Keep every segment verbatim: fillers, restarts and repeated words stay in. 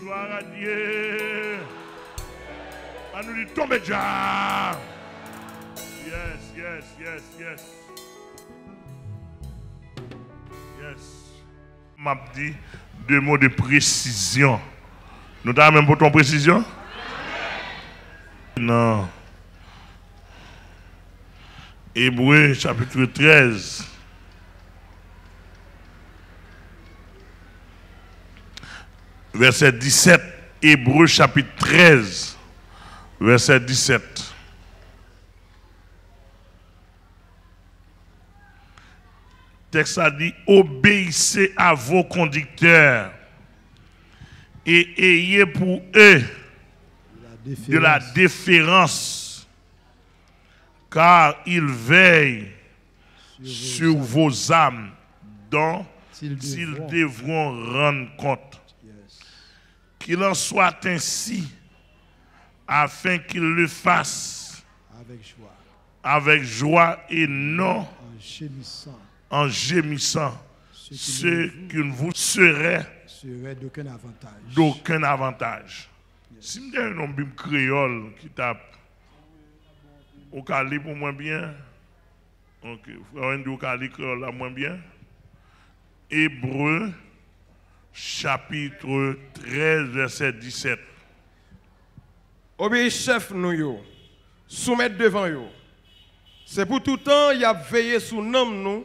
Gloire à Dieu. An nou di tonbe dja. Yes, yes, yes, yes. Yes. M ap di de mo de presizyon. Nou ta renmen pote yon presizyon? Nan Ebre chapit trèz, vèsè disèt. Ebre chapit trèz, vèsè disèt. Tèks la di, obéissez à vos conducteurs et ayez pour eux de la déférence, car ils veillent sur vos âmes, dont ils devront rendre compte. Qu'il en soit ainsi, afin qu'ils le fassent avec joie et non en gémissant, ce qui ne vous serait d'aucun avantage. Si m te yon nonm Bib kreyòl ki t ap, ou ka li pou mwen byen? Ok, frè Wendy, ou ka li kreyòl la mwen byen? Ebre, chapit trèz, vèsè disèt. Obeyi chèf nou yo, soumèt devan yo. Se pou toutan y ap veye sou nanm nou,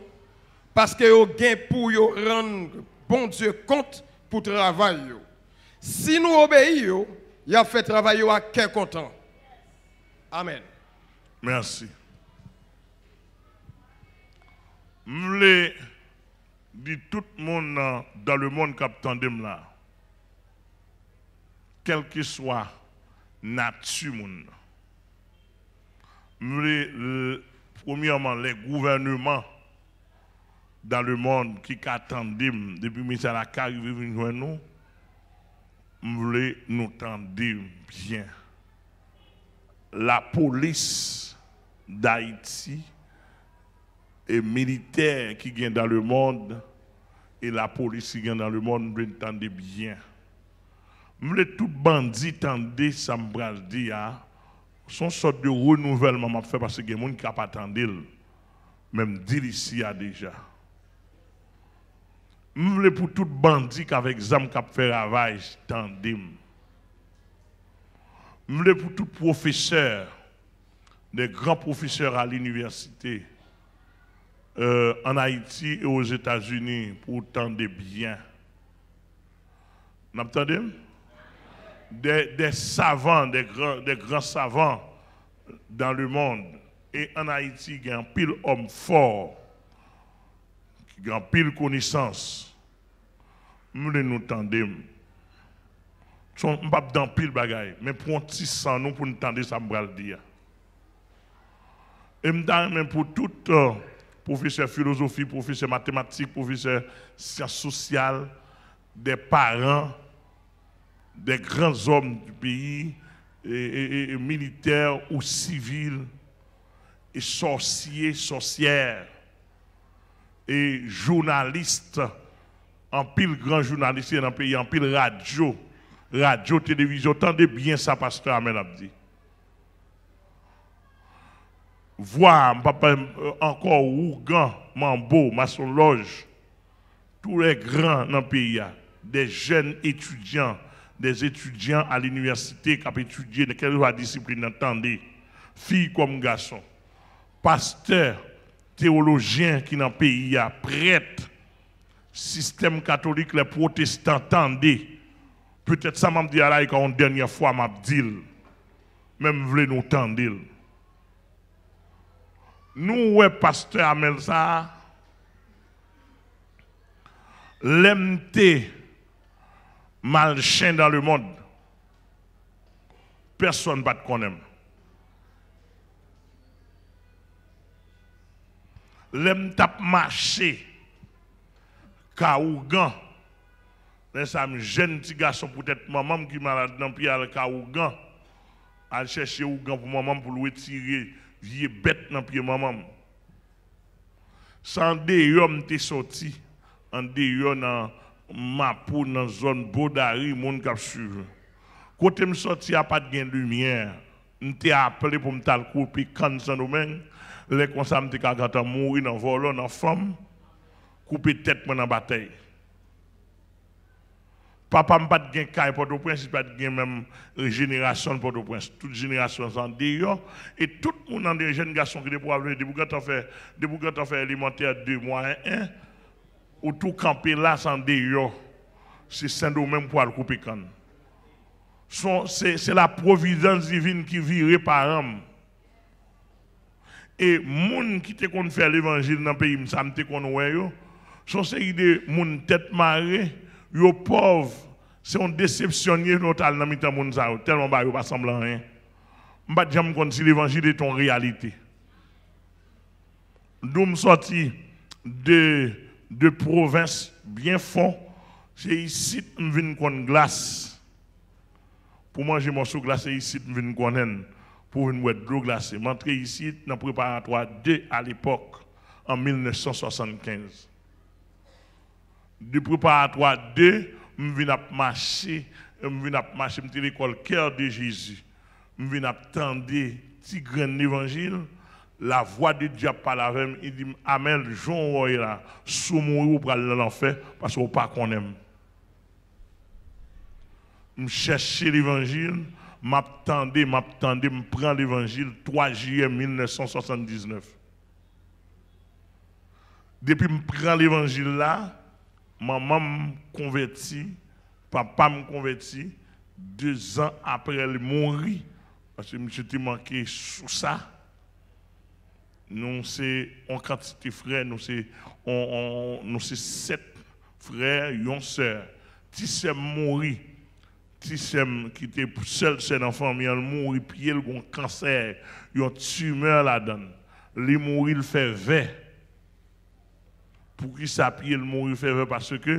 paske yo gen pou yo rann Bondye kont pou travay yo. Si nou obeyi yo, y ap fè travay yo ak kè kontan. Amèn. Mèsi. M vle di tout moun nan, dans le monde k ap tande m la, kèlkeswa nati moun nan. M vle, l-, premyèman, les gouvernements dans le monde ki ka tande m, depi mesaj la ka rive vin jwenn nou, m vle nou tande byen. Lapolis Dayiti e militè ki gen dans le monde e lapolis ki gen dans le monde, m vle n tande byen. M vle tout bandi tande sa m pral di a. Se yon sòt de renouvèlman m ap fè, paske gen moun ki ka pa tande l. Men m di l isi a deja. M vle pou tout bandi k avèk zam k ap fè ravaj tande m. M vle pou tout pwofesè, des grands professeurs à l'université, euh, en Haïti et aux États-Unis, pou w tande byen. N ap tande m? Des, des savants, des grands, des grands savants dans le monde. E ann Ayiti, gen anpil òm fò ki gen anpil konesans. M vle nou tande m. Se yon, m p ap di anpil bagay, men pran ti san nou pou n tande sa m pral di a. E m ta renmen pou tout, euh, pwofesè filozofi, pwofesè matematik, pwofesè syans sosyal, des parents, des grands hommes du pays, e, e, e, e militè ou sivil, e sòsye, sòsyè, e jounalis, anpil gran jounalis ki nan peyi, anpil radyo, radyo, televizyon, tande byen sa pastè Amèl ap di. Vwa, m p ap, euh, ankò, ougan, manbo, masonlòj, tous les grands nan peyi a, des jeunes étudiants, des étudiants à l'université k ap etidye nan kèlkeswa disiplin nan, tande, fi kòm gason, pastè, teyolojyen ki nan peyi a, prèt, sistèm katolik, lè pwotestan, tande. Petèt sa m ap di a la, e ka yon dènyè fwa m ap di l, men m vle nou tande l. Nou wè pastè Amèl sa a, lè m te mal chen dans le monde, pèsonn pa t konnen m. Lè m t ap mache ka ougan, lè sa a m jèn ti gason, poutèt manman m ki malad nan pye, al ka ougan, al chèche ougan pou manman m, pou l retire vye bèt nan pye manman m. Se andeyò m te sòti, andeyò nan, Mapou, nan zòn Bodari, moun k ap swiv. Kote m sòti a pa t gen limyè. M te aple pou m t al koupe kann Sendomeng. Lè konsa, m te ka gentan mouri nan vòlò, nan fanm, koupe tèt mwen nan batèy. Papa m pa t gen kay Pòtoprens, li pa t gen menm jenerasyon Pòtoprens. Tout jenerasyon sa andeyò. E tout moun andeyò, jèn gason ki te pral vle, depi w gentan fè, depi w gentan fè elemantè de, mwayen en, ou tou kanpe la, se andeyò. Se Sendomeng pou al koupe kann. Se, se, se la pwovizans divin ki vire paran m. E moun ki te konn fè levanjil nan peyi m, sa m te konn wè yo, se yon seri de moun tèt mare, yo pòv, se yon desepsyon n ye lè w t al nan mitan moun sa yo, tèlman bagay yo pa sanble anyen. M pa t janm konn si levanjil te yon reyalite. D'où m sòti, de, de pwovens byen fon, se isit m vin konn glas. Pou manje mòso glas, se isit m vin konnen l, pou vin bwè dlo glase. M antre isit nan preparatwa de alepòk, an mil nèf san swasannkenz. De preparatwa de, m vin ap mache, m vin ap mache, m te lekòl Cœur de Jésus. M vin ap tande ti grenn levanjil, lavwa de Dye ap pale avè m, li di m, Amèl, jan w wè w ye la, si w mouri, ou pral nan lanfè, paske w pa konnen m. M chèche levanjil, m ap tande, m ap tande, m pran levanjil, twa jiyè mil nèf san swasanndiznèf. Depi m pran levanjil la, manman m konvèti, papa m konvèti, dezan apre li mouri, paske misye te manke sou sa. Nou se yon kantite frè, nou se, on, on, nou se sèt frè, yon sè. Ti sè m mouri. Ti sè m ki te sèl sè nan fanmi an, l mouri, pye l gen yon kansè, yon timè ladan l. Li mouri, l fè vè. Poukisa pye l mouri, fè vè? Paske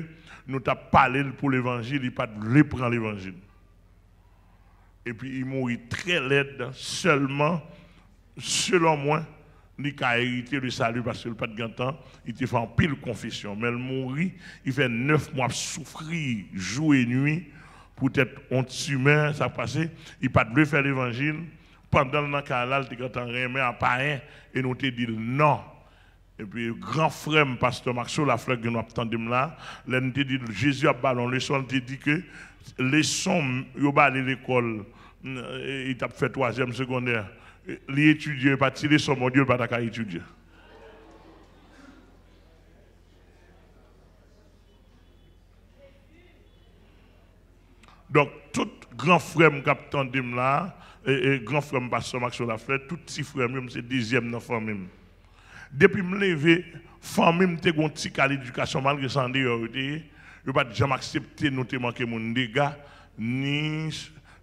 nou t ap pale l pou levanjil, li pa t vle pran levanjil. Epi li mouri trè lèd, sèlman, selon mwen, li ka erite le sali paske l pa t gentan, li te fè anpil konfesyon. Men l mouri, li fè nèf mwa ap soufri jou e nwi poutèt yon timè, sa k pase, li pa t vle fè levanjil. Pandan l nan kay la, l te gentan renmen a payen e nou te di l non. Epi gran frè m, pastè Maxo Lafleur, gen dwa ap tande m la, lè n te di l Jezi ap ba l yon leson, l te di ke leson yo ba li lekòl, li t ap fè twazyèm segondè, li etidye, e pa ti leson Bondye, l pa ta ka etidye. Donk, tout gran frè m k ap tande m la, e, e, gran frè m, pastè Maxo Lafleur, tout ti frè m yo, m se dezyèm nan fanmi m. Depi m leve, fanmi m te gen yon ti kal edikasyon, malgre se andeyò yo te ye, yo pa t janm aksepte nou te manke moun dega, ni,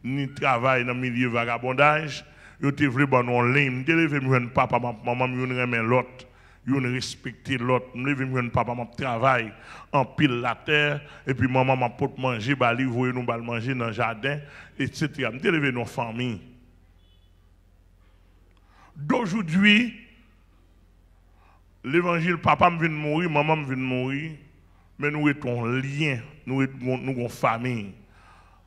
ni travay nan milye vagabondaj, yo te vle ban nou yon liy. M te leve, m jwenn papa m ak manman m, youn renmen lòt. Youn respekte lòt. M leve, m jwenn papa m ap travay anpil latè, epi manman m ap pot manje ba li, voye nou ba l manje nan jaden, etsetera. M te leve nan yon fanmi. Dojoudwi, levanjil, papa m vin mouri, manman m vin mouri, men nou ret yon lyen, nou ret, nou gon fanmi.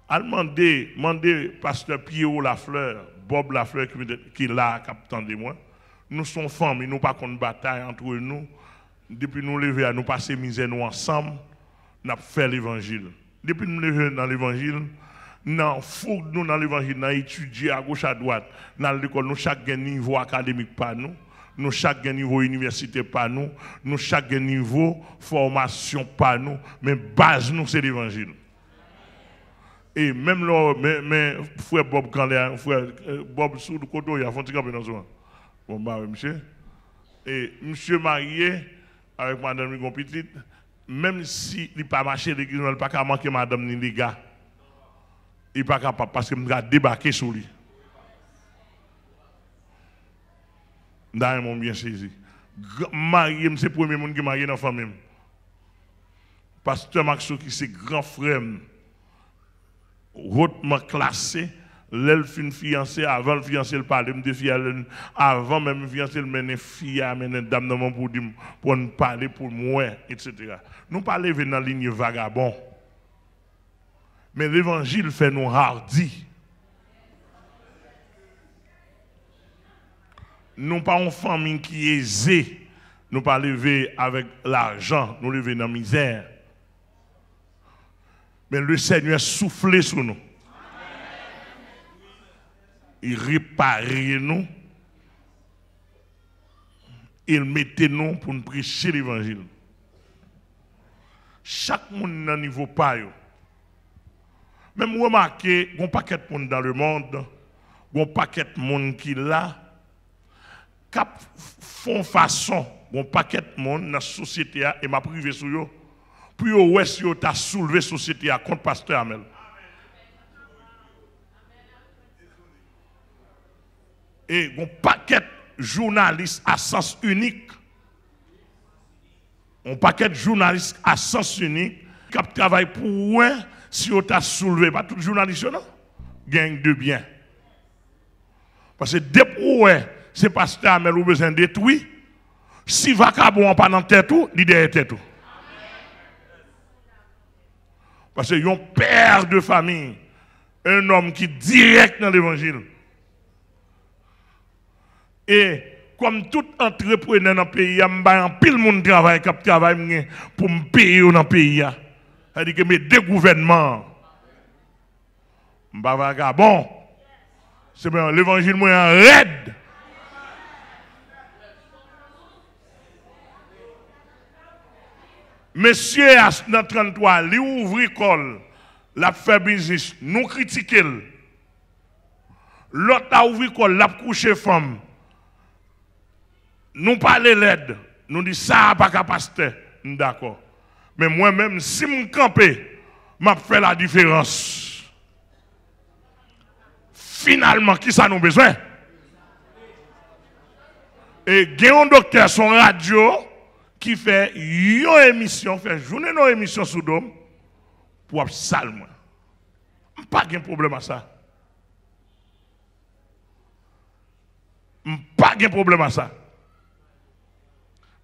Al mande, mande pastè Pierrot Lafleur, Bob Lafleur ki, ki la, k ap tande mwen. Nou se yon fanmi, nou pa konn batay antre nou. Depi nou leve a, nou pase mizè nou ansanm, n ap fè levanjil. Depi nou leve nan levanjil, nan foug nou nan levanjil, nan etidye agoch adwat, nan al lekòl, nou chak gen nivo akademik pa nou, nou chak gen nivo inivèsitè pa nou, nou chak gen nivo fòmasyon pa nou, men baz nou se levanjil. E menm lè w, men, men frè Bob kanlè a, frè, eh, Bob, sou kote w ye a, fè yon ti kanpe non sou an. Bon, m pa wè misye. E misye marye avèk madanm li, gon pitit. Menm si li pa mache legliz, men li pa ka manke madanm ni dega. Li pa kapab, paske m ka debake sou li. M ta renmen w byen sezi. Gran, m marye, m se premye moun ki marye nan fanmi m. Pastè Maxo ki se gran frè m, hotman klase, Lè l fin fiyanse, avan l fiyanse, l pale m de fi a. Lè n, avan menm fiyanse, l mennen fi a, mennen dam nan men pou di m, pou n pale, pou m wè, etsetera. Nou pa leve nan linye vagabon. Men levanjil fè nou hardi. Nou pa yon fanmi ki eze. Nou pa leve avèk lajan, nou leve nan mizè. Men Lesenyè soufle sou nou. Li repare nou. E l mete nou pou n preche levanjil. Chak moun nan nivo pa yo. Men m remake, gon pakèt moun dans le monde, gon pakèt moun ki la, k ap f-, fè yon fason, gon pakèt moun nan sosyete a, e m ap rive sou yo, pou yo wè si yo ta soulve sosyete a kont pastè Amèl. E gon pakèt jounalis a sans inik, yon pakèt jounalis a sans inik k ap travay pou wè si yo ta soulve. Pa tout jounalis yo non. Gang de byen. Paske depi w wè se pastè Amèl ou bezwen detwi, si vakabon an pa nan tèt ou, li dèyè tèt ou. Paske yon pè de fanmi, yon nonm ki dirèk nan levanjil. E kòm tout antreprenè nan peyi a, m bay anpil moun travay k ap travay, m gen pou m peye yo nan peyi a. Sa di ke m ede gouvènman an. M pa vagabon. Se mwen, levanjil mwen an rèd. Mesye a nan tranntwa, li ouvri kò l, l ap fè biznis, nou kritike l. Lòt la ouvri kò l, l ap kouche fanm. Nou pale lèd, nou di sa a pa ka pastè, m dakò. Men mwen menm, si m kanpe, m ap fè ladiferans. Finalman, kisa nou bezwen? E gen yon doktè, se yon radyo, ki fè yon emisyon, fè jounen yon emisyon sou do m, pou ap sal mwen. M pa gen pwoblèm a sa. M pa gen pwoblèm a sa.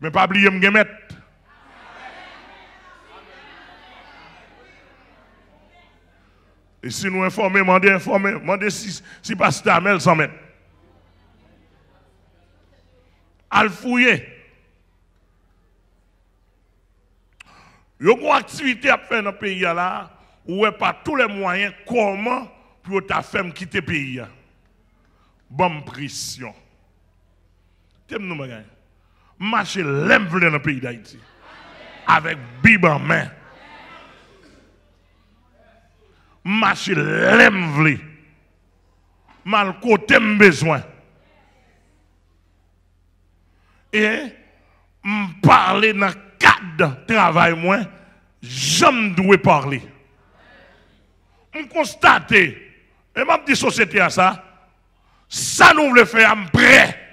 Men pa bliye m gen mèt. E si nou enfòme, mande enfòme. Mande si, si pastè Amèl san mèt. Al fouye. Yo gon aktivite y ap fè nan peyi a la, ou wè pa tou lè mwayen kòman pou yo ta fè m kite peyi a. Ban m presyon. Te m nou bagay. M mache lè m vle nan peyi Dayiti. Avèk Bib an men. M mache lè m vle. M al kote m bezwen. E m pale nan kad travay mwen, jan m dwe pale. M konstate, e m ap di sosyete a sa, sa nou vle fè a, m prè.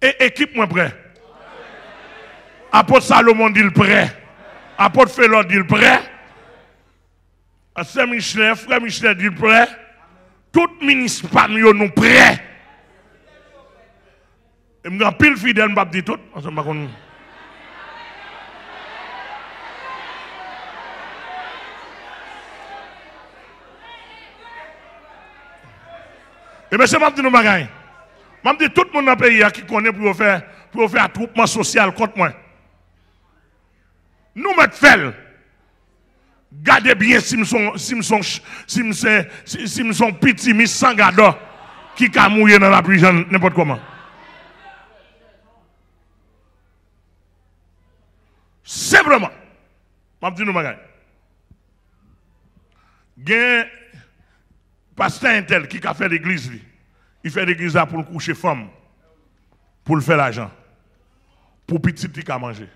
E ekip mwen prè. Apot Salomon di l prè. Apot Felò di l prè. Sè Michelin, frè Michelin di l prè. Tout minis pa m yo, nou prè. E m gen anpil fidèl, m p ap di tout, paske m pa konn. E mesye, m ap di nou bagay. M ap di tout moun nan peyi a ki konnen pou yo fè, pou yo fè atwoupman sosyal kont mwen. Nou mèt fè l. Gade byen si m son, si m son, si m se, si, si m son piti mis san gadò ki ka mouye nan lapli jan nenpòt kòman. Senpleman, m ap di nou bagay. Gen pastè entèl ki ka fè legliz li. Li fè legliz la pou l kouche fanm, pou l fè lajan, pou pitit li ka manje.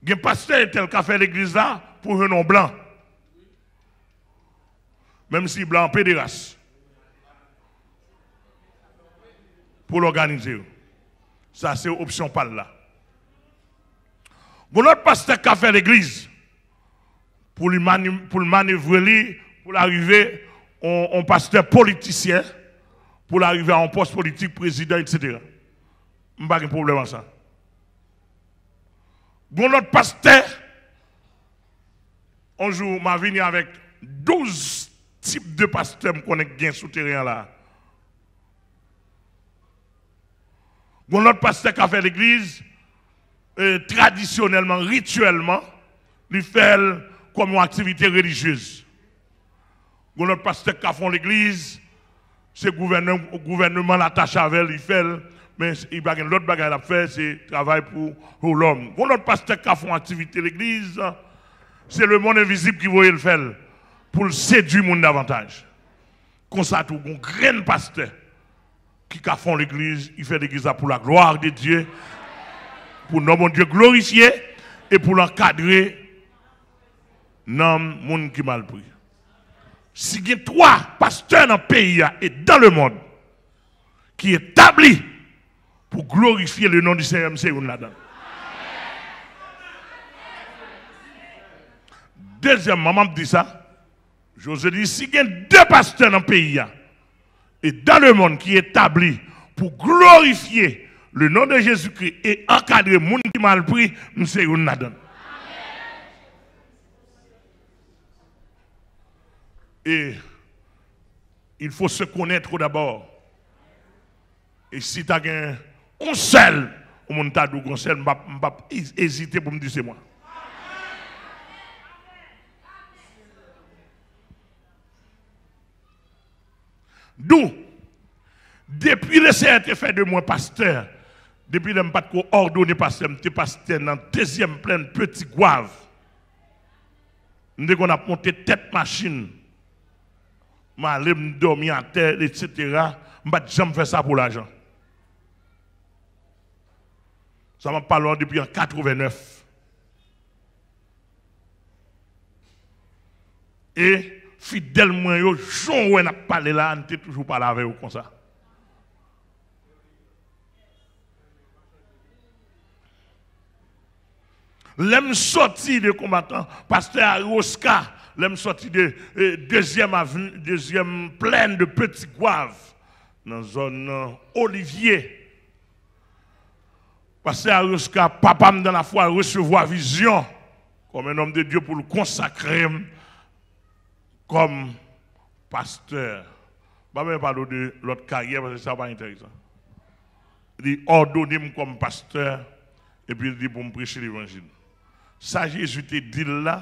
Gen pastè entèl ka fè legliz la pou jwenn yon blan. Menm si blan an pederas. Pou l òganize yo. Sa se opsyon pa l la. Gon lòt pastè k ka fè legliz pou li mani-, pou l manevre li, pou l arive on, on pastè politisyen, pou l arive a on pòs politik, prezidan, etsetera. M pa gen pwoblèm ak sa. Gon lòt pastè, on jou, m a vini avèk douz tip de pastè m konnen k gen sou teren an la. Gon lòt pastè ka fè legliz, e, tradisyonèlman, rityèlman, li fè l kòm yon aktivite relijyez. Gon lòt pastè ka fè yon legliz, se gouvène-, gouvèneman l atache avè l, li fè l, men li pa gen lòt bagay l ap fè, se travay pou, pou lòm. Gon lòt pastè ka fè yon aktivite legliz, se lemonn envizib ki voye l fè l, pou l sedui moun davantaj. Konsa tou, gon grenn pastè ki ka fè yon legliz, li fè legliz la pour la gloire de Dieu, pou non Bondye glorifye e pou l ankadre nanm moun ki malpri. Si gen twa pastè nan peyi a e dans le monde ki etabli pou glorifye le nom du Seigneur, m se youn ladan l. Dezyèmman, m ap di sa, Jozye di, si gen de pastè nan peyi a e dans le monde ki etabli pou glorifye le nom de Jésus-Christ e ankadre moun ki malpri, m se youn ladan l. E il faut se connaître d'abord. E si ta gen yon sèl, yon moun ta di w gon sèl, m p ap, m p ap e-, ezite pou m di se mwen. Dou, depi Lesenyè te fè de mwen pastè, depi lè m pa t ko òdone pastè, m te pastè nan dezyèm plèn Peti Gwav. M te konn ap monte tèt machin. M ale, m dòmi atè, etsetera. M pa t janm fè sa pou lajan. Sa m ap pale w depi an katrevennnèf. E fidèl mwen yo, jan w wè n ap pale la, n te toujou pale avè yo konsa. Lè m sòti de konbatan, pastè Harry Oscar, lè m sòti de, eh, dezyèm avni, dezyèm plèn de Petit Goâve, nan zòn, eh, Olivye, pastè Harry Oscar, papa m dans la foi, resevwa vizyon kòm un homme de Dieu pou l konsakre m kòm pastè. M pa bezwen pale w de lòt karyè, paske sa pa enteresan. Li òdone m kòm pastè, epi li di pou m preche levanjil. Sa Jezi te di l la,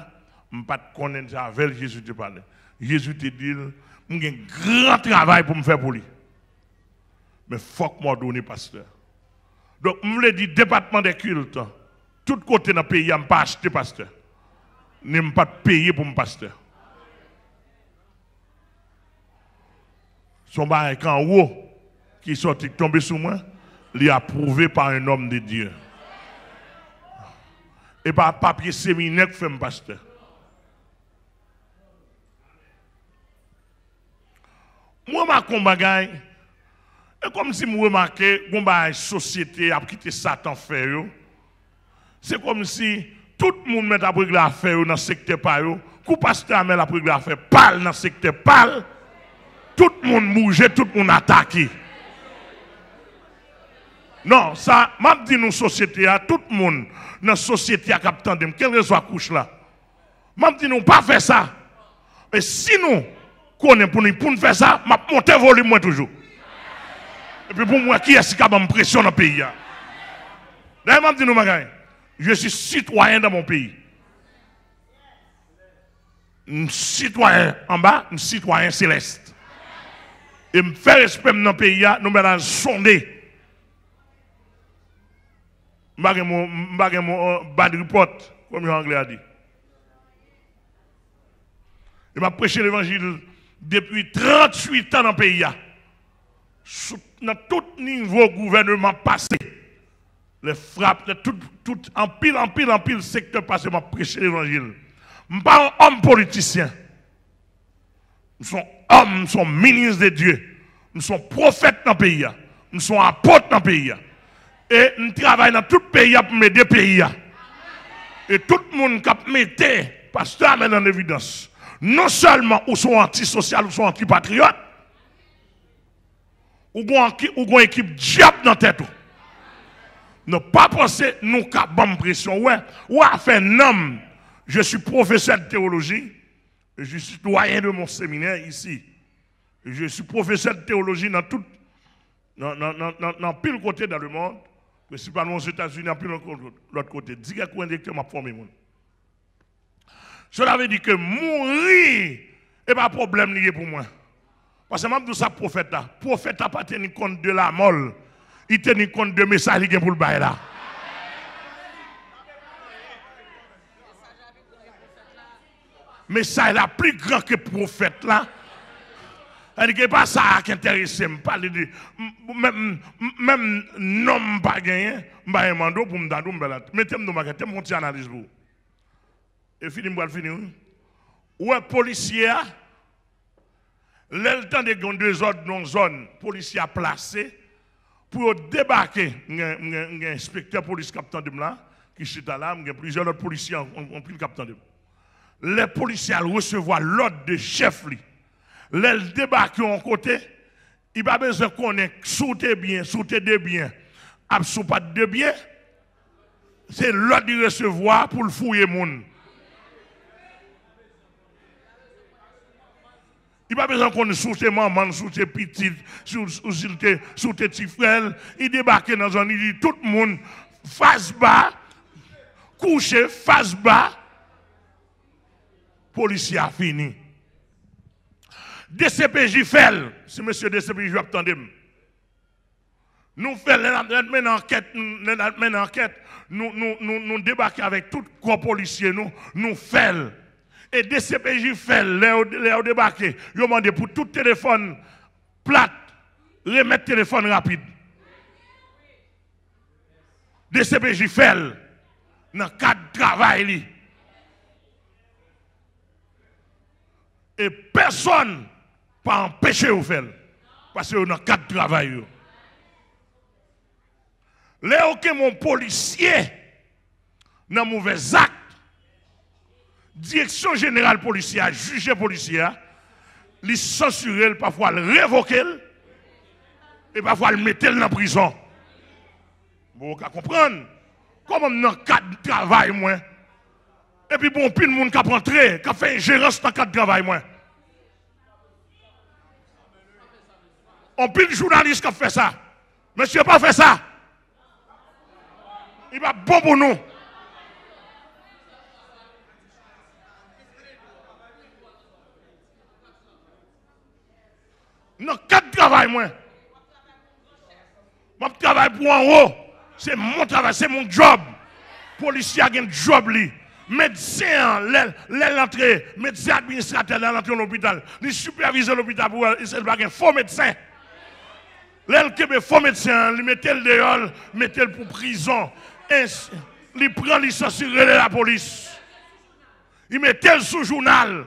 m pa t konnen se avè l Jezi te pale. Jezi te di l, m gen gran travay pou m fè pou li. Men fòk m òdone pastè. Donk, m vle di, depatman dè kilt, tout kote nan peyi a, m pa achte pastè. Ni m pa t peye pou m pastè. Se yon bagay k anwo, ki sòti, k tonbe sou mwen, li apwouve pa un homme de Dieu. E pa papye seminè k fè m pastè. M remake yon bagay, e kòmsi m remake yon bagay sosyete ap kite Satan fè yo. Se kòmsi tout moun mèt ap regle afè yo nan sektè pa yo. Kou pastè Amèl ap regle afè pa l nan sektè pa l, tout moun bouje, tout moun atake. Non, sa, m ap di nou sosyete a, tout moun nan sosyete a k ap tande m, kèlkeswa kouch la, m ap di nou, pa fè sa. E si nou konnen pou nou, pou n fè sa, m ap monte volim mwen toujou. Epi pou m wè kiyès ki ka ban m presyon nan peyi a. Dayè, m ap di nou bagay. Je suis citoyen dans mon pays. M sitwayen anba, m sitwayen selès. E m fè respè m nan peyi a, nou mèt al sonde. M pa gen mo, m pa gen mo, eh, bad report, kòm jan anglè a di. E m ap preche levanjil depi tranntuit an nan peyi a. Sou, nan tout nivo gouvèneman pase. Lè frap, lè tout, tout, anpil, anpil, anpil sektè pase, m ap preche levanjil. M pa yon òm politisyen. M se yon òm, m se yon minis de Dye. M se yon pwofèt nan peyi a. M se yon apot nan peyi a. E m travay nan tout peyi a pou m ede peyi a. E tout moun k ap mete Pastè Amèl an evidans. Non sèlman ou se yon antisosyal, ou se yon antipatriyòt, ou gon anki-, ou gon ekip dyab nan tèt ou. Non, pa panse nou ka ban m presyon. Wè, wè afè nanm. Je suis professeur de théologie. Je suis doyen de mon séminaire ici. Je suis professeur de théologie nan tout, nan, nan, nan, nan, nan anpil kote dans le monde, prensipalman Ozetazini, anpil lòt kote. Dirèk ou endirektè, m ap fòme moun. Cela veut dire que mouri, e pa pwoblèm li ye pou mwen. Paske m ap di w sa pwofèt la. Pwofèt la pa teni kont de lamò l. Li teni kont de mesaj li gen pou l bay la. Mesaj la pli gran ke pwofèt la. Sa di ke pa sa a ki enterese m. Pale de m-, menm, menm non m pa genyen, m pa gen mande w pou m ta di w m bèl. Mete m nan bagay, te m fè yon ti analiz pou ou. E fini, m pral fini, wi. Ou wè polisye a, lè l tande gen yon dezòd nan yon zòn, polisye a plase pou yo debake. M gen, m gen, m gen enspektè polis k ap tande m la, ki chita la, m gen plizyè lòt polisye an, an, anpil k ap tande m. Lè polisye a al resevwa lòd de chèf li, lè l debake yon kote, li pa bezwen konnen si w te byen, si w te debyen, ak si w pa t debyen. Se lòd li resevwa pou l fouye moun. Li pa bezwen konn si w se manman l, si w se pitit, si w, si w te, si w te ti frè l. Li debake nan zòn, li di tout moun, fas ba, kouche, fas ba. Polisye a fini. D C P J fè l. Si mesye D C P J ap tande m. Nou fè l, lè n ap, lè n ap mennen ankèt, lè n ap mennen ankèt, nou, nou, nou, nou debake avèk tout kò polisye nou, nou fè l. E D C P J fè l, lè yo, lè yo debake, yo mande pou tout telefòn plat, remèt telefòn rapid. D C P J fè l nan kad travay li. E pèsonn pa anpeche yo fè l, paske yo nan kad travay yo. Lè yo kenbe yon polisye nan movèzak, direksyon jeneral polisye a jije polisye a, li sansire l, pafwa l revoke l, e pafwa l mete l nan prizon. Bon, ou ka konprann kòman m nan kad travay mwen, epi bon, anpil moun k ap antre, k ap fè enjerans nan kad travay mwen. Anpil jounalis k ap fè sa. Mesye, pa fè sa. Li pa bon pou nou. Nan kad travay mwen, m ap travay pou anwo. Se mon travay, se mon djòb. Polisye a gen djòb li. Medsen an, lè, lè l antre, medsen administratè, lè l antre nan lopital, li sipèvize lopital pou wè si l pa gen fo medsen. Lè l kenbe fo medsen an, li mete l deyò, l mete l pou prizon. E li pran lisans, li rele lapolis. Li mete l sou jounal.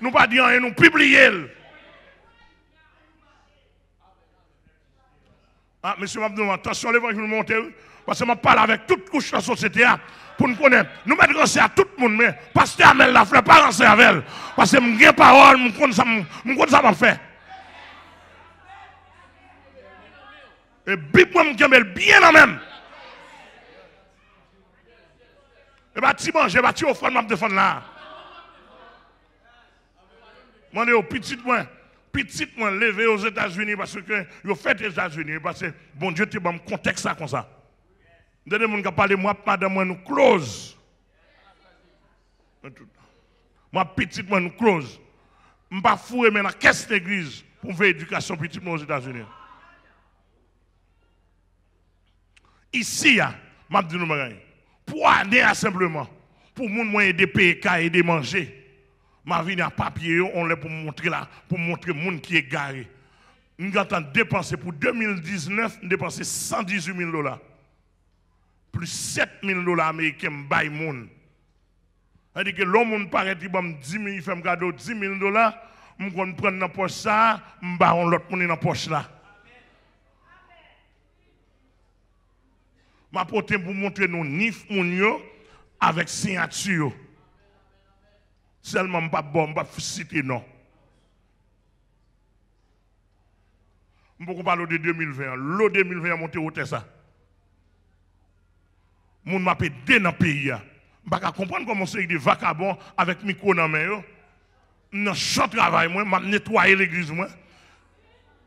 Nou pa di anyen, nou pibliye l. Ah, mesye, m ap di nou, tansyon levanjil monte, wi. Paske m ap pale avèk tout kouch nan sosyete a pou n konnen. Nou mèt ranse a tout moun, men pastè Amèl Laflè pa ranse avè l. Paske m gen pawòl, m konn sa m, m konn sa m ap fè. E Bib mwen, m kenbe l byen nan men m. E pa ti manje, e pa ti ofrann m ap defann la. Mande yo, pitit mwen, pitit mwen leve Ozetazini paske yo fèt Etazini, paske Bondye te ban m kontèks la konsa. M tande moun k ap pale, mwen ak madanm mwen, nou close. Mwen ak pitit mwen, nou close. M pa foure men nan kès legliz pou m fè edikasyon pitit mwen Ozetazini. Isi a, m ap di nou bagay. Pou ane a senpleman, pou moun mwen ede peye kay, ede manje, m a vini a papye yo, on lè pou m montre la, pou m montre moun ki egare. M gentan depanse pou de mil diznèf, m depanse san dizuit mil dola. Plis sèt mil dola ameriken m bay moun. Sa di ke lè yon moun parèt, li ban m di mil, li fè m kado di mil dola, m konn pran nan pòch sa a, m ba yon lòt moun li nan pòch la. M a pote pou montre nou nif moun yo avèk siyati yo. Sèlman m p ap ba w, m p ap site non. M poko pale w de de mil ven an. Lo de mil ven an monte wotè sa. Moun m ap ede nan peyi a. M pa ka konprann kòman yon seri de vakabon avèk mikwo nan men yo. M nan chan travay mwen, m ap netwaye legliz mwen.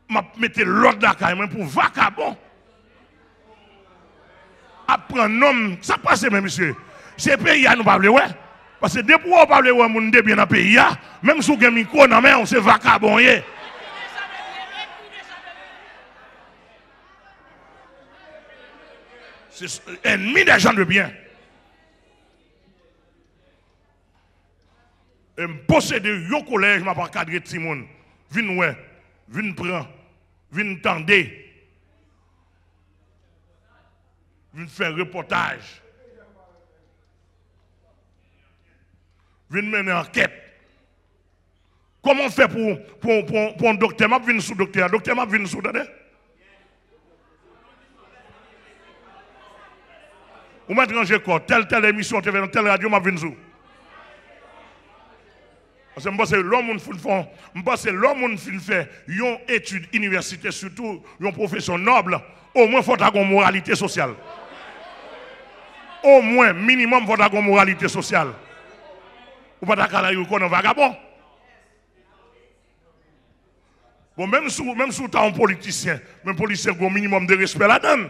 M ap mete lòd lakay mwen pou vakabon ap pran non m. Sa k pase men, mesye? Se peyi a nou pa vle wè. Paske depi w pa vle wè moun de byen nan peyi a, menm si w gen mikwo nan men w, se vakabon w ye. Se s- ennemi des gens de bien. E m posede yon kolèj, m ap ankadre timoun. Vin wè, vin pran, vin tande, vin fè repòtaj, vin mennen ankèt. Kòman w fè pou, pou, pou, pou yon doktè? M ap vin sou doktè a. Doktè, m ap vin sou, tande. Ou mèt ranje kò w. Tèl, tèl emisyon w te fè nan tèl radyo, m ap vin sou. Paske m panse lè yon moun fin fè, m panse lè yon moun fin fè yon etid inivèsitè, sitou yon pwofesyon nòb, omwen fò w ta gen yon moralite sosyal. Omwen, minimòm, fò w ta gen yon moralite sosyal. Ou pa ta ka al rayè kò w nan vagabon. Bon, menm si, menm si w ta yon politisyen, men politisyen gen yon minimòm de respè ladan l.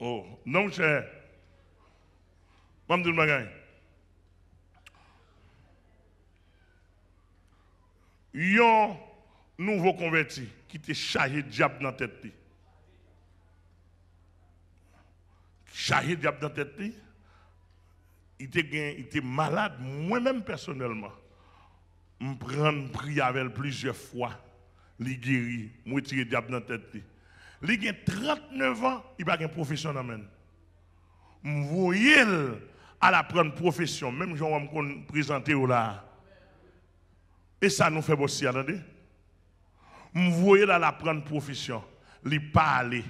Oh, non, monchè. Ban m di w yon bagay. Yon nouvo konvèti ki te chaje dyab nan tèt li. Chaje dyab nan tèt li. Li te gen, li te malad. Mwen menm pèsonèlman, m pran, m priye avè l plizyè fwa. Li geri. M retire dyab nan tèt li. Li gen trannnev an, li pa gen pwofesyon nan men l. M voye l al aprann pwofesyon, menm jan w wè m konn prezante yo la a. E sa nou fè bòs si a, tande. M voye l al aprann pwofesyon. Li pa ale.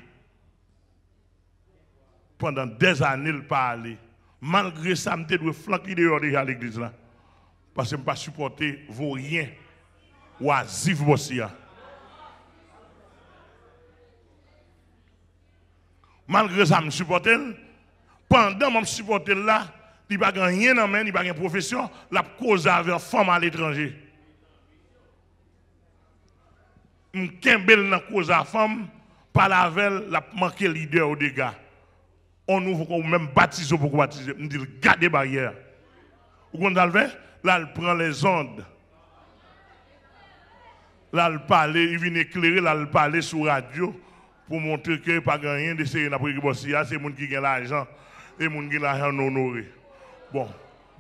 Pandan dèzane, l pa ale. Malgre sa, m te dwe flank li deyò deja legliz la. Paske m pa sipòte voryen, wazif bòs si a. Malgre sa, m sipòte l. Pandan m ap sipòte l la, li pa gen anyen nan men, li pa gen pwofesyon, l ap koze avè fanm aletranje. M kenbe l nan koze a fanm, pale avè l, l ap manke lidè o dega. On nouvo kò, ou menm batize, ou poko batize. M di l, gade baryè. Ou konn sa l fè? L al pran lèzond. L al pale, li vin eklere, l al pale sou radyo pou montre ke pa gen anyen de serye n ap regle bòs si a, se moun ki gen lajan, e moun gen lajan n onore. Bon,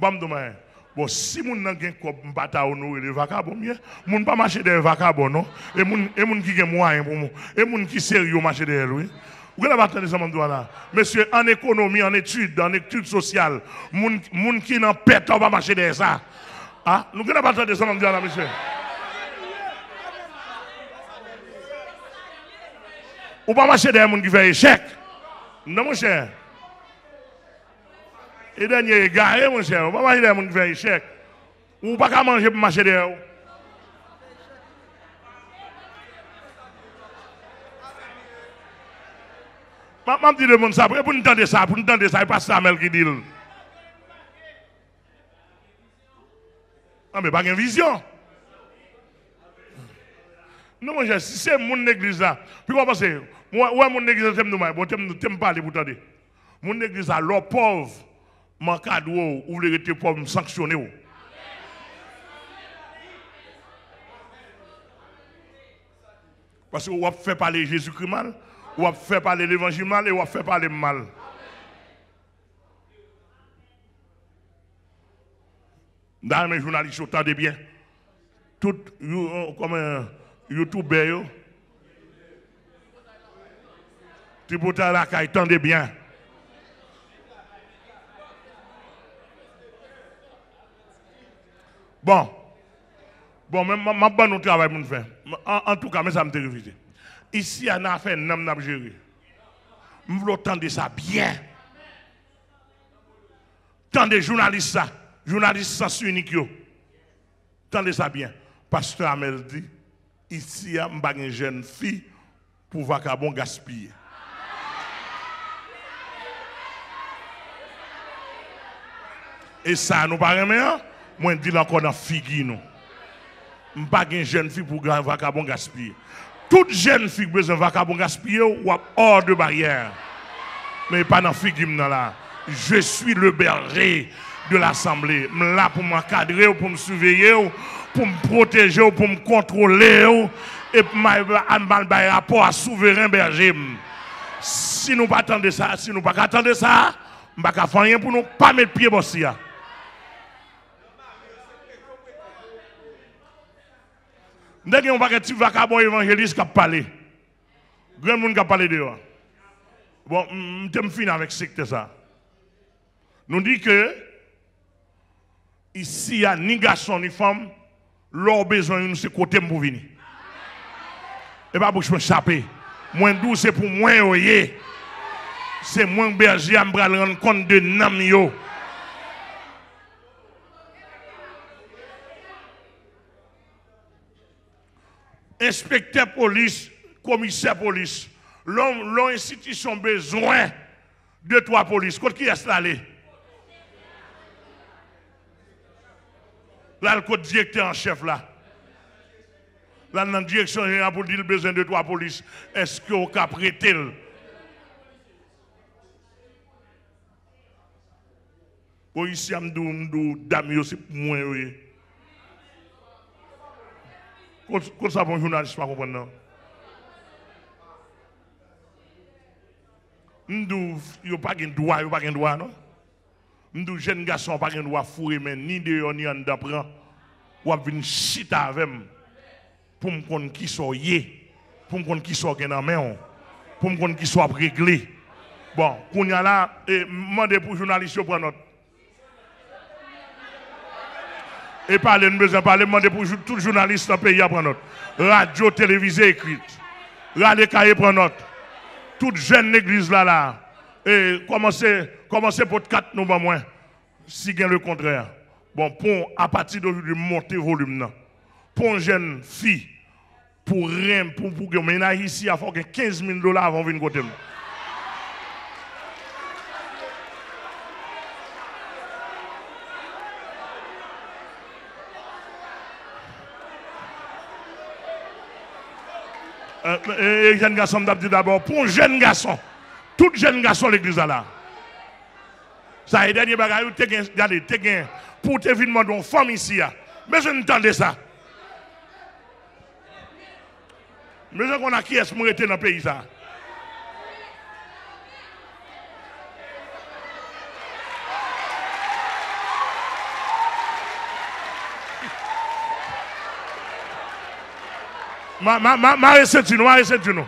ban m di w anyen. Bon, si moun nan gen kòb, m pa ta onore li, vakabon m ye. Moun pa mache dèyè vakabon, non. E moun, e moun ki gen mwayen pou moun, e moun ki serye w mache dèyè l, wi. Ou genlè pa tande sa m ap di w la. Mesye, an ekonomi, an etid, an etid sosyal, moun, moun ki nan pèt la, ou pa mache dèyè sa. A, nou genlè pa tande sa m ap di w la, mesye. Ou pa mache dèyè moun ki fè echèk. Non, monchè. E dènye egare, monchè. Ou pa mache dèyè moun ki fè echèk. Ou pa ka manje pou mache dèyè w. M ap, m ap di lemonn sa, e pou n tande sa, pou n tande sa, e pa Samèl ki di l. Anben, pa gen vizyon. Non, monchè, si se moun legliz la, pi w ap panse, mwen wè moun legliz la, te m di w, bon, te m, te m pale pou tande. Moun legliz la, lè w pòv, m ankadre w, ou vle rete pòv, m sanksyone w. Paske w ap fè pale Jezikri mal, w ap fè pale levanjil mal e w ap fè pale m mal. M ta renmen jounalis yo tande byen. Tout you, kòman, youtubè yo. Tripotay lakay, tande byen. Bon. Bon, men m, m ap ban nou travay pou n fè. An, antouka, men sa m te refize. Isi a, nan afè nanm n ap jere. M vle w tande sa byen. Tande jounalis sa, jounalis Sans Inik yo. Tande sa byen. Pastè Amel di, isi a, m pa gen jèn fi pou vakabon gaspiye. E sa nou pa renmen an, mwen di l ankò nan figi nou. M pa gen jèn fi pou ga-, vakabon gaspiye. Tout jèn fi k bezwen vakabon gaspiye w, w ap hors de barrière. Men e pa nan figi m nan la. Je suis le berger de l'assemblée. M la pou m ankadre w, pou m siveye w, pou m pwoteje w, pou m kontwole w, e pou m al, m al bay rapò a souveren bèje m. Si nou pa tande sa, si nou pa ka tande sa, m pa ka fè anyen pou nou, pa met pye bò si a. M te gen yon pakèt ti vakabon evanjelis k ap pale. Granmoun k ap pale deyò a. Bon, m, m te m fini avèk sektè sa. Nou di ke isi a, ni gason, ni fanm, lè w bezwen youn, se kote m pou vini. E pa bouch mwen chape. Mwen di w se pou mwen yo ye. Se mwen k bèje a, m pral rann kont de nanm yo. Enspektè polis, komisè polis, lè yon, lè yon enstitisyon bezwen de twa polis, kot kiyès l ale? L al kot direktè an chèf la. L al nan direksyon jeneral pou l di l bezwen de twa polis. Èske w ka prete l? Bon, isi a, m di w, m di w, dam yo, se pou mwen yo ye. Kot, kot sa pou yon jounalis pa konprann nan? M di w, yo pa gen dwa, yo pa gen dwa, non. M di w, jèn gason pa gen dwa foure men ni deyò, ni anndan pran. W ap vin chita avè m. Pou m konn kisa w ye, pou m konn kisa w gen nan men w, pou m konn kisa w ap regle. Bon, kounye a la, e, m mande pou jounalis yo pran nòt. E pale, n bezwen pale, m mande pou jou-, tout jounalis nan peyi a pran nòt. Radyo, televize, ekri. Rale kaye, pran nòt. Tout jèn legliz la, la, e, kòmanse, kòmanse pot kat nou ban mwen, si gen lekontrè. Bon, pou, apati de jodi, m monte volim nan. Pou yon jèn fi, pou ren, pou, pou gen yon mennaj isi a, fò w gen kenz mil dola avan w vin kote m. E, e, e, jèn gason, m t ap di dabò, pou yon jèn gason, tout jèn gason legliz la la. Sa e dènye bagay, ou te gen, gade, te gen, pou w te vin mande yon fanm isi a. Bezwen n tande sa. Bezwen konn ak kiyès m rete nan peyi sa. Ma, ma, ma, mare senti nou, mare senti nou.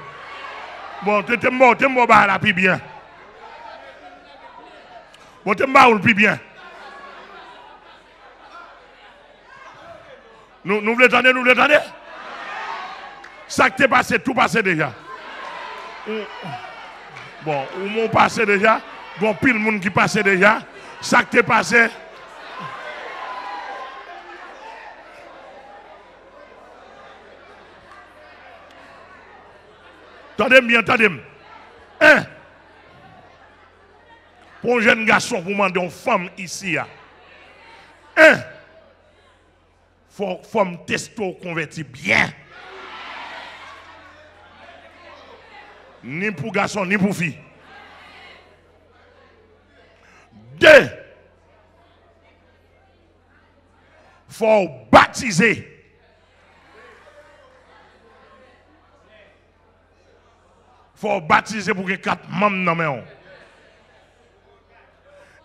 Bon, te, te m ba w, te m ba w bagay la pi byen. Bon, te m ba w l pi byen. Nou, nou vle tande, nou vle tande? Sa k te pase, tou pase deja. Ou, bon, ou, ou pase deja. Gon pil moun ki pase deja. Sa k te pase. Tande m byen, tande m. En. Pou yon jèn gason, pou mande yon fanm isi a. En. Fò, fò m teste w konvèti byen. Ni pou gason, ni pou fi. De, fò w batize. Fò w batize pou gen kat manm nan men w.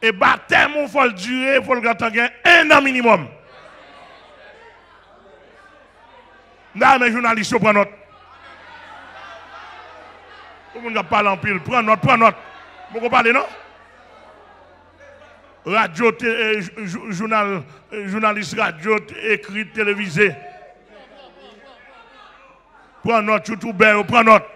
E batèm ou fò l dire, fò l gentan gen en an minimòm. M ta renmen jounalis yo pran nòt. Pou moun k ap pale anpil, pran nòt, pran nòt. Mwen poko pale non. Radyo, te, e, jou-, jou-, jounal, e, jounalis radyo, te, ekri, televize. Pran nòt, youtubè yo, pran nòt.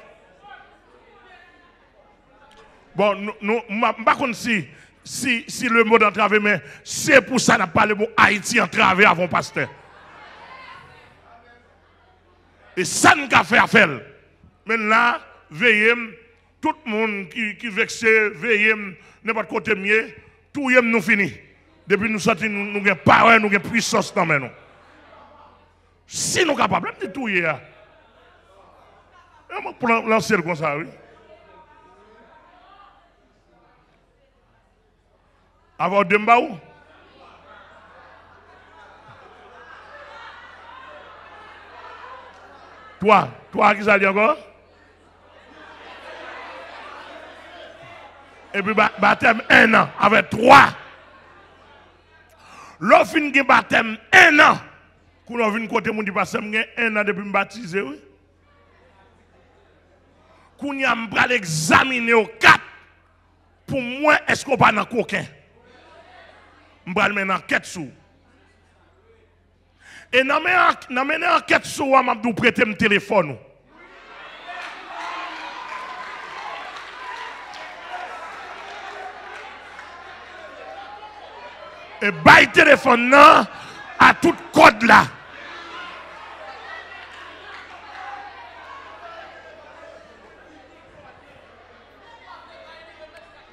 Bon, nou, nou, m, m pa konn si si, si lemonn antrave, men se pou sa n ap pale pou Ayiti antrave avè yon pastè. E sa n ka fè a fè l. Men la, veye m, tout moun ki, ki vekse, veye m, nenpòt kote m ye, touye m, nou fini. Depi nou santi nou, nou gen pawè, nou gen pwisans nan men nou. Si nou kapab, lè m di touye a, e mwen k pou lan-, lanse l konsa, wi. Avè w de m ba ou? Twa. Twa, ki sa l di ankò? Epi ba-, batèm en an avè twa. Lè w fin gen batèm en an, kounye a w vin kote m, ou di, "Pastè, m gen en an depi m batize, wi." Kounye a, m pral egzamine w kat pou m wè èske w pa nan koken. M pral mennen ankèt sou w. E nan men ank-, nan mennen ankèt sou w a, m ap di w prete m telefòn ou. E bay telefòn nan a tout kòd la.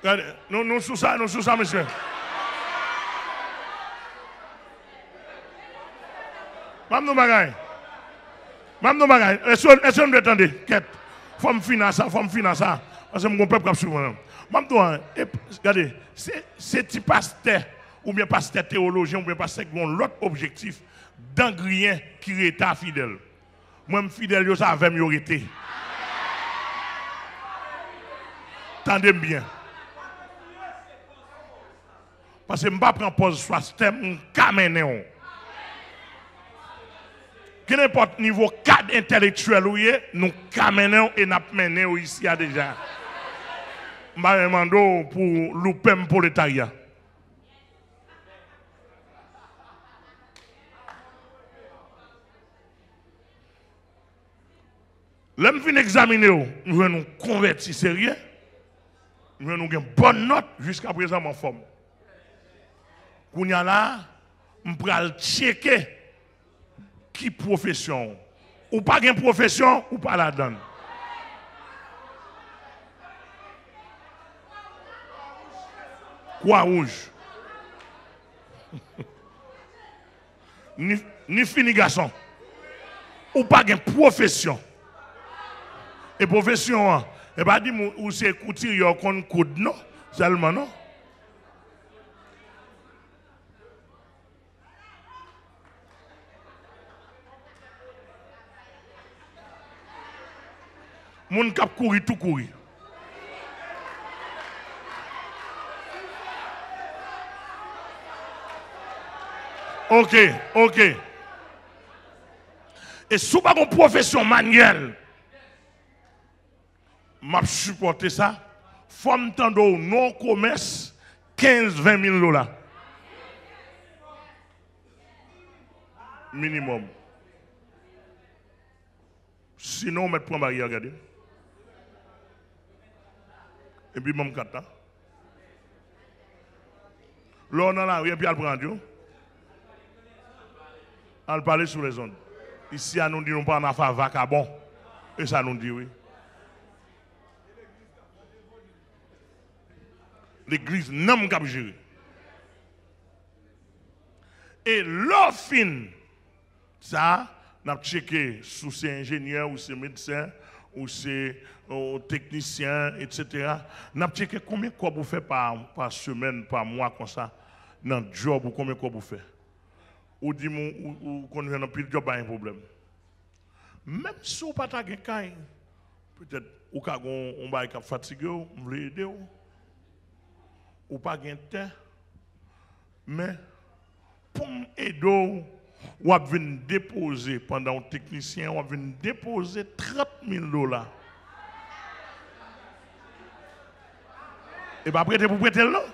Gade, nou, nou sou sa, nou sou sa, mesye. M ap di w bagay. M ap di w bagay. Èske, èske nou dwe tande? Kèt. Fò m fin a sa, fò m fin a sa. Paske m gon pèp k ap swiv mwen. M ap di w, e, gade, se, se ti pastè, oubyen pastè teyolojyen, oubyen pastè ki gon lòt objektif, dan griyen ki rete a fidèl. Mwen, m fidèl, yo se avè m yo rete. Tande m byen. Paske m pa pran pòz pastè, m ka mennen w. Kenenpòt nivo kad entèlektyèl ou ye, nou ka mennen w e n ap mennen w isi a deja. M pa mande w pou loupe m pwoletarya. Lè m fin egzamine w, m jwenn ou konvèti serye, m jwenn ou gen bòn nòt, jiska prezan m anfòm. Kounye a la, m pral tcheke ki pwofesyon w. Ou pa gen pwofesyon, ou pa ladan l. Kwa Wouj. Ni, ni fi ni gason. Ou pa gen pwofesyon. E pwofesyon an, e pa di m ou, ou se koutirye, ou konn koud non, sèlman non. Moun k ap kouri tou kouri. Ok, ok. E si w pa gon pwofesyon manyèl, m ap sipòte sa. Fò m tande w non komès kenz, ven mil dola. Minimòm. Sinon, w mèt pran baryè, gade. Epi ban m kat la. Lè w nan lari, epi al pran yo. Al pale sou lèzond. Isi a, nou di nou pa nan afè vakabon. E sa nou di, wi. Legliz nanm k ap jere. E lè w fin sa, n ap tcheke si w se enjenyè, ou se medsen, ou se, o, teknisyen, etsetera. N ap tcheke konbyen kòb ou fè pa, pa semèn, pa mwa konsa, nan djòb ou, konbyen kòb ou fè. Ou di m ou, ou, ou konn jwenn anpil djòb, pa gen pwoblèm. Menm si w pa ta gen kay, petèt ou ka gen yon, yon bagay k ap fatige w, m vle ede w. Ou pa gen tè, men pou m ede w, w ap vin depoze, pandan w teknisyen, w ap vin depoze trant mil dola. E pa prete pou prete l, non.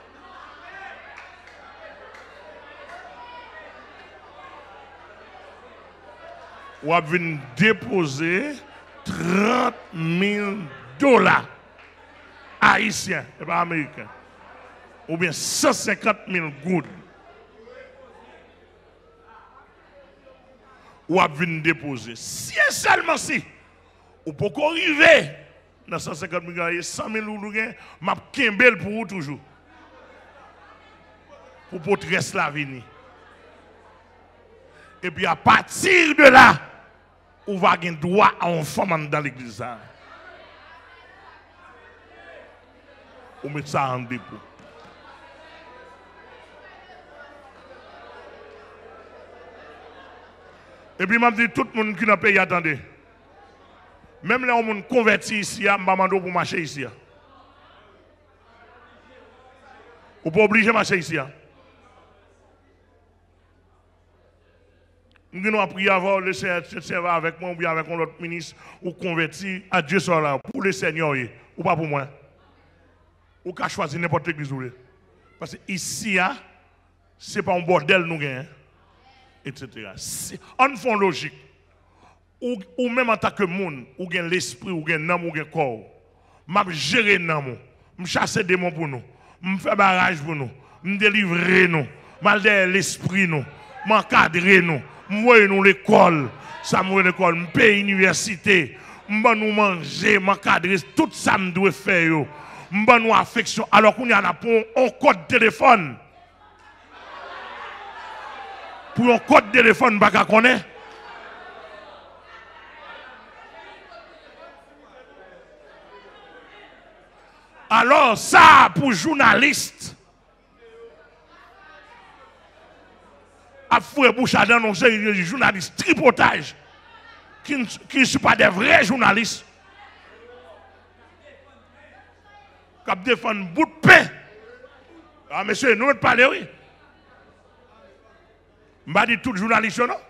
W ap vin depoze trant mil dola ayisyen, e pa ameriken. oubyen san senkant mil goud, w ap vin depoze. Si e sèlman si ou poko rive nan san senkant mil goud la, e san mil goud ou gen, m ap kenbe l pou ou toujou. Pou pot rès la vini. Epi apati de la, ou va gen dwa a yon fanm anndan legliz sa. Ou met sa an depo. Epi m ap di tout moun ki nan peyi a, tande. Menm lè yon moun konvèti isi a, m pa mande w pou w mache isi a. Ou pa oblije mache isi a. M gen dwa priye avè w, Lesenyè te sèvi avèk mwen, oubyen avèk yon lòt minis, ou konvèti, adye swa la, pou Lesenyè w ye, ou pa pou mwen. Ou ka chwazi nenpòt legliz ou vle. Paske isi a, se pa yon bòdèl nou genyen, etsetera. Si, ann fè yon lojik. Ou, ou menm antanke moun, ou gen lespri, ou gen nanm, ou gen kò w. M ap jere nanm ou. M chase demon pou nou. M fè baraj pou nou. M delivre nou. M al dèyè lespri nou. M ankadre nou. M voye nou lekòl. Sa m voye lekòl, m peye inivèsite. M ban nou manje, m ankadre tout sa m dwe fè yo. M ban nou afeksyon. Alò kounye a n ap pran yon kòd telefòn. Pou yon kòd telefòn m pa ka konnen. Alò, sa a pou jounalis ap foure bouch adan yon seri de jounalis tripotaj ki, ki se pa de vrè jounalis k ap defann bout pen. A, mesye, nou mèt pale, wi. M pa di tout jounalis yo, non.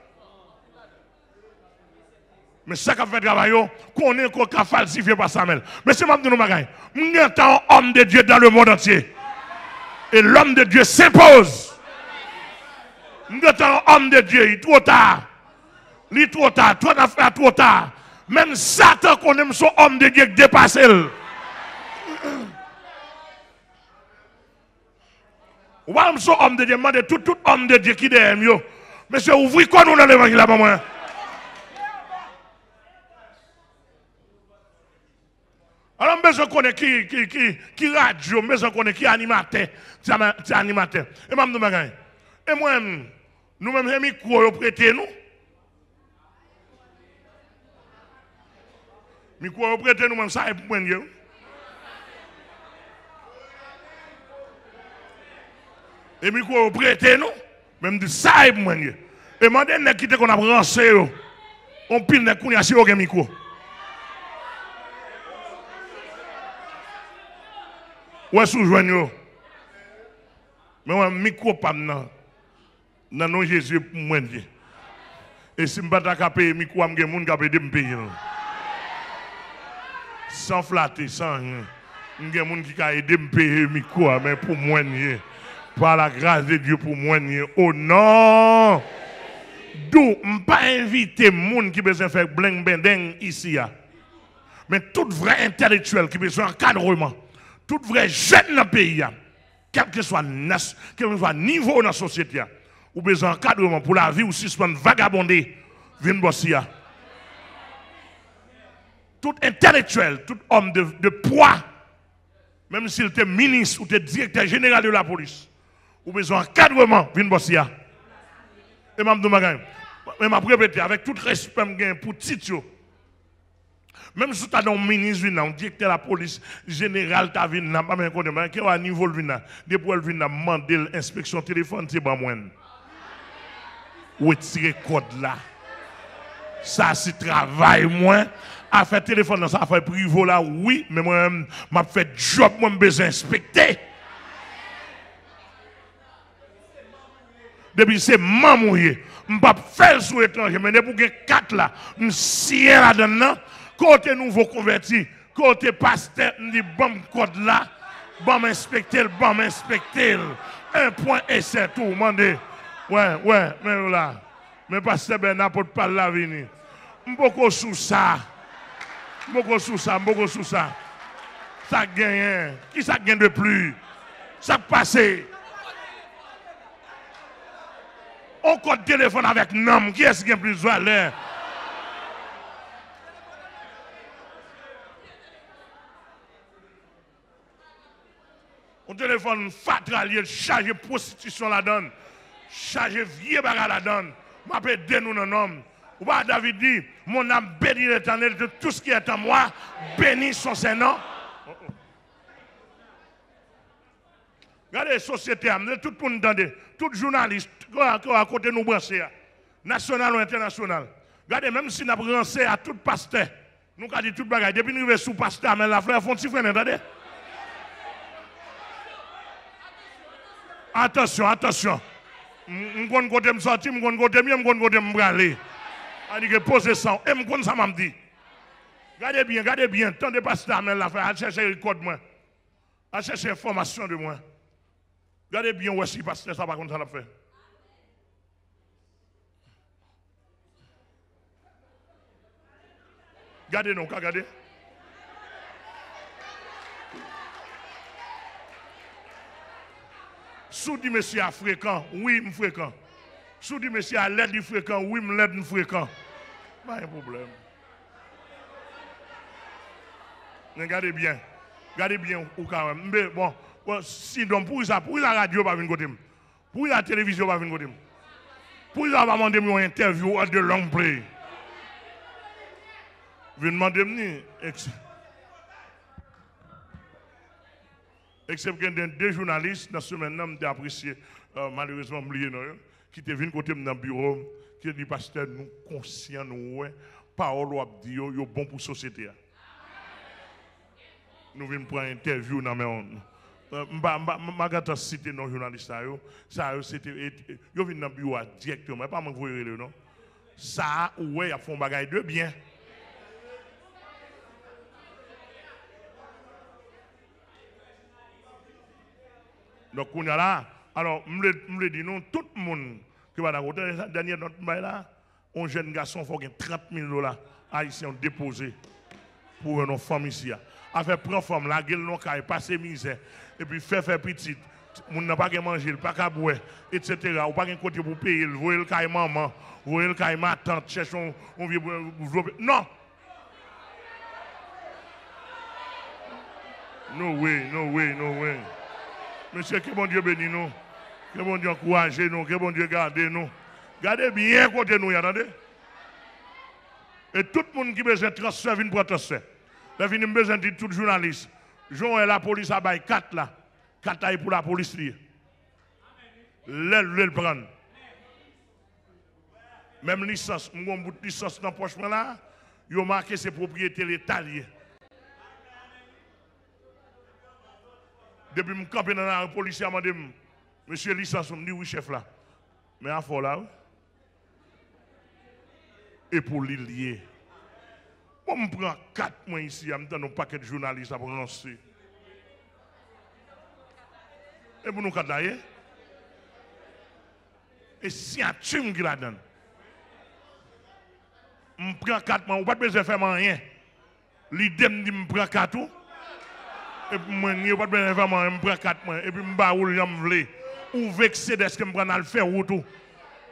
Men sa k ap fè travay yo, konnen ke w ka falsifye pa sa menm. Mesye, m ap di nou bagay. M gentan yon homme de Dieu dans le monde entier. Et l'homme de Dieu s'impose. M gentan yon homme de Dieu, li twò ta. Li twò ta. Twò ta, frè, twò ta. Menm Satan konnen m se yon homme de Dieu k depase l. Ou pa wè m se yon homme de Dieu, m mande tout, tout homme de Dieu ki dèyè m yo. Mesye, ouvri kò nou nan levanjil la ban mwen. Alò, m bezwen konnen ki, ki, ki, ki radyo, m bezwen konnen ki animatè, ti ama-, ti animatè. E m ap di yon bagay. E mwen, nou menm, se mikwo yo prete nou. Mikwo yo prete nou, menm sa e pou mwen ye. E mikwo yo prete nou, menm di sa e pou mwen ye. E mande nèg ki te konn ap ranse yo. Yon pil nèg kounye a si yo gen mikwo. Wè si w jwenn yo. Men wè mikwo pa m nan. Nan non Jezi, e pou mwen l ye. E si m pa ta ka peye mikwo a, m gen moun k ap ede m peye l. San flate, san anyen. M gen moun ki ka ede m peye mikwo a, men pou mwen l ye. Par la grâce de Dieu, pou mwen l ye. O non! Dou, m pa envite moun ki bezwen fè blengbendeng isi a. Men tout vrè entèlektyèl ki bezwen ankadreman, tout vrè jèn nan peyi a, kèlkeswa nas-, kèlkeswa nivo w nan sosyete a, ou bezwen ankadreman pou lavi w sispann vagabonde, vin bò si a. Tout entèlektyèl, tout homme de, de poids, menm si l te minis ou te direktè jeneral de lapolis, ou bezwen ankadreman, vin bò si a. E m ap di w bagay, men m ap repete, avèk tout respè m gen pou tit yo, menm si w ta nan yon minis vin la, yon direktè lapolis jeneral ta vin la, m pa menm konnen, men ke w a nivo l vin la, depi w wè l vin la, m mande l enspeksyon telefòn, se ban mwen l. Retire kòd la. Sa se travay mwen. Afè telefòn nan, se afè prive w la, wi, men mwen menm, m ap fè djòb mwen, m bezwen enspekte. Depi se manm ou ye, m p ap fè l sou etranje, men depi w gen kat la, m siyen ladan l nan, ke w te nouvo konvèti, ke w te pastè, m di ban m kòd la, ban m enspekte l, ban m enspekte l. Un point et c'est tout, mande. Wè, wè, men yo la. Men pastè Bèna, pòtpawòl la vini. M poko sou sa. M poko sou sa, m poko sou sa. Sa k genyen? Kisa k gen de pli? Sa k pase? On kòd telefòn avèk nanm, kiyès ki gen plis valè? On telefòn fatra l ye, chaje pwostitisyon ladan l, chaje vye bagay ladan l. M ap ede nou nan non m. Ou pa David di, Mon âme bénit l'Éternel, que tout ce qui est en moi bénisse son saint nom. Gade sosyete a, m vle tout moun tande, tout jounalis, kote nou branche a, nasyonal ou entènasyonal. Gade, menm si n ap ranse a tout pastè, nou ka di tout bagay. Depi n rive sou pastè Amel Lafleur, fè yon ti frennen, tande. Atansyon, atansyon. M, m konn kote m sòti, m konn kote m ye, m konn kote m prale. Anike poze san w, e m konn sa m ap di. Gade byen, gade byen, tande pastè Amel Lafleur, al chèche rekòd mwen. Al chèche enfòmasyon de mwen. Gade byen, wè si pastè sa pa konn sa l ap fè. Gade non, w ka gade. Si w di mesye a frekan, wi, m frekan. Si w di mesye a lèd, li frekan, wi, m lèd, m frekan. Pa gen pwoblèm. Men gade byen. Gade byen, ou ka wè. M be, bon, bon, sidon, poukisa, poukisa radyo pa vin kote m? Poukisa televizyon pa vin kote m? Poukisa pa mande m yon entèvyou at the long play? Vin mande m ni. Eks-, eksepte gen de, de jounalis nan semèn nan, m te apresye, euh, malerezman, m bliye non yo, ki te vin kote m nan biwo m, ki te di, Pastè, nou konsyan, nou wè, pawòl w ap di yo, yo bon pou sosyete a. Nou vin pran entèvyou nan men w. Euh, m pa, m pa, m pa gentan site non jounalis sa yo. Sa yo, se te, e, e, yo vin nan biwo a dirèkteman. E pa mwen k voye rele yo, non. Sa a, ou wè, y ap fè yon bagay de byen. Donk, kounye a la, alò, m vle, m vle di nou, tout moun ki pa dakò, tande dènye nòt m bay la, yon jèn gason fò gen trant mil dola ayisyen w depoze pou w jwenn yon fanm isi a. Afè pran fanm, lage l nan kay, pase mizè, epi fè, fè pitit, moun nan pa gen manje, l pa ka bwè, etsetera. Ou pa gen kote pou peye l, voye l kay manman, voye l kay matant, chèche yon, yon vye vlope. Non! No way, no way, no way. Mesye, ke Bondye beni nou. Ke Bondye ankouraje nou. Ke Bondye gade nou. Gade byen kote nou ye a, tande. E tout moun ki bezwen transfè, vin pran transfè. Lè fini, m bezwen di tout jounalis, jan w wè lapolis a bay kat la, kat la e pou lapolis li ye. Lè l vle l pran l. Menm lisans, m gen yon bout lisans nan pòch mwen la, yo make se pwopriyete Leta l ye. Depi m kanpe nan lari, polisye a mande m, Mesye, lisans ou? M di, Wi, chèf la. Men afè w la, wi. E pou li l ye. Bon, m pran kat mwen isi a, m tande yon pakèt jounalis ap ranse. E pou nou kat la ye? E siyati m ki ladan l. M pran kat mwen, ou pa t bezwen fè m anyen. Lide m di m pran kat ou. Epi mwen ni, ou pa t bezwen fè m anyen, m pran kat mwen. Epi m ba ou l jan m vle. Ou vekse dèske m pran n al fè wout ou.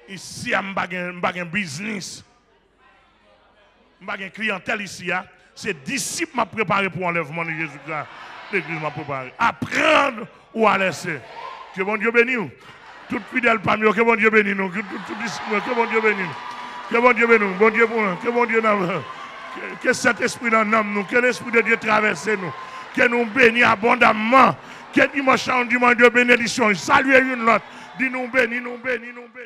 Isi a, m pa gen, m pa gen biznis. M pa gen kliyantèl isi a. Se disip m ap prepare pou anlèvman de Jezikri a. Legliz m ap prepare. Aprann ou alèse. Ke Bondye beni w. Tout fidèl pa m yo, ke Bondye beni nou. Ke tout, tout disip mwen, ke Bondye beni nou. Ke Bondye beni nou. Bondye pou mwen. Ke Bondye nan, ke, ke Sentespri nan nanm nou. Ke Lespri de Dye travèse nou. Ke nou beni abondamman. Ke dimanch sa yon dimanch de benediksyon. Salye youn lòt. Di nou beni, nou beni, nou beni.